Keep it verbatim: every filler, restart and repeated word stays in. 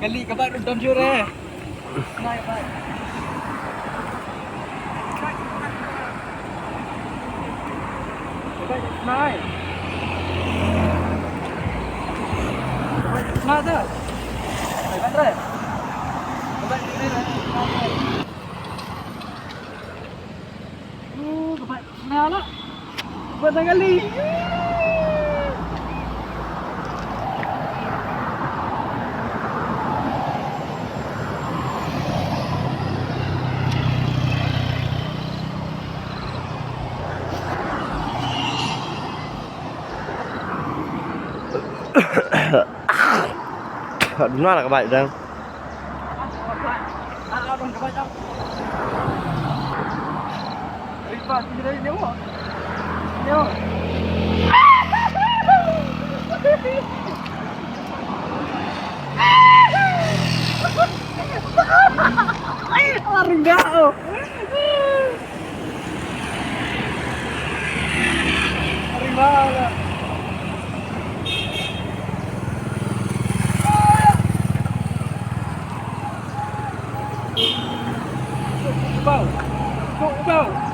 Kali ka bike ruh don jur eh. Nai bike. Ka bike nai. Ka bike nai dah. Ka bike nai. Ka bike nai. Uh, ka bike. Nala. Buat tang kali. Nala ka bike dang. Ringgau. Ringgau. Bau. Bau.